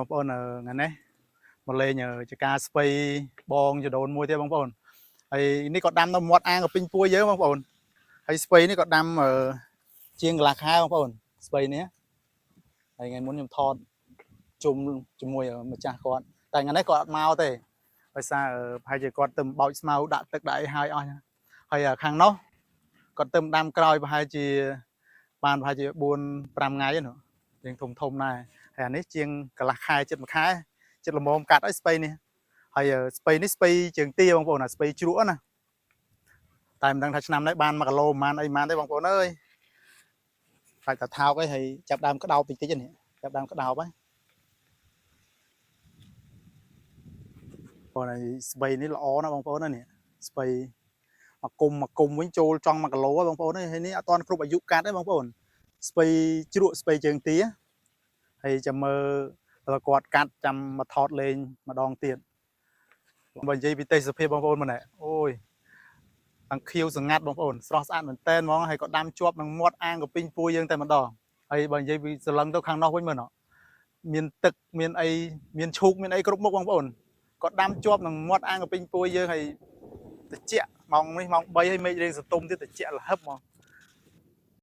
បងប្អូនថ្ងៃនេះមកលេងចការស្ពៃបងចដូនមួយទៀតបងប្អូនហើយនេះក៏ដាំនៅមាត់អាងកពីងពួយយើងបងប្អូនហើយស្ពៃនេះក៏ដាំជាងកន្លះខែបងប្អូនស្ពៃនេះហើយថ្ងៃមុនខ្ញុំថតជុំជាមួយម្ចាស់គាត់តែថ្ងៃនេះគាត់អត់មកទេដោយសារប្រហែលជាគាត់ទៅបោចស្មៅដាក់ទឹកដាក់អីហើយអស់ហើយខាងនោះគាត់ទៅដាំក្រោយប្រហែលជាបានប្រហែលជា4 5ថ្ងៃនោះយើងធំធំដែរហើយអានេះជាងកន្លះខែចិត្តមួយខែចិត្តល្មមកាត់ឲ្យស្ពៃនេះហើយស្ពៃនេះស្ពៃជើងទាបងប្អូនអាស្ពៃជ្រក់ណាតែមិនដឹងថាឆ្នាំនេះបាន1គីឡូប្រហែលអីប្រហែលទេបងប្អូនអើយខ្លាចតែថោកអីហើយចាប់ដើមក្តោបតិចតិចនេះចាប់ដើមក្តោបហើយបងហើយស្ពៃនេះល្អណាស់បងប្អូនណានេះស្ពៃមកគុំមកគុំវិញចូលចង់1គីឡូបងប្អូនហើយនេះអត់ទាន់គ្រប់អាយុកាត់ទេបងប្អូនស្ពៃជ្រក់ស្ពៃជើងទាហើយចាំមើលដល់គាត់កាត់ចាំមកថតលេងម្ដងទៀតបើនិយាយពីទេសភាពបងប្អូនម្នាក់អូយតាំងខៀវសងាត់បងប្អូនស្រស់ស្អាតមែនតែនហ្មងហើយក៏ដាំជាប់នឹងមាត់អាងកពីងពួយយើងតែម្ដងហើយបើនិយាយពីសលឹងទៅខាងនោះវិញមើលណោះមានទឹកមានអីមានឈូកមានអីគ្រប់មុខបងប្អូនក៏ដាំជាប់នឹងមាត់អាងកពីងពួយយើងហើយតិចម៉ោងនេះម៉ោង3ហើយមេឃរៀងសតុំទៀតតិចលហឹបហ្មង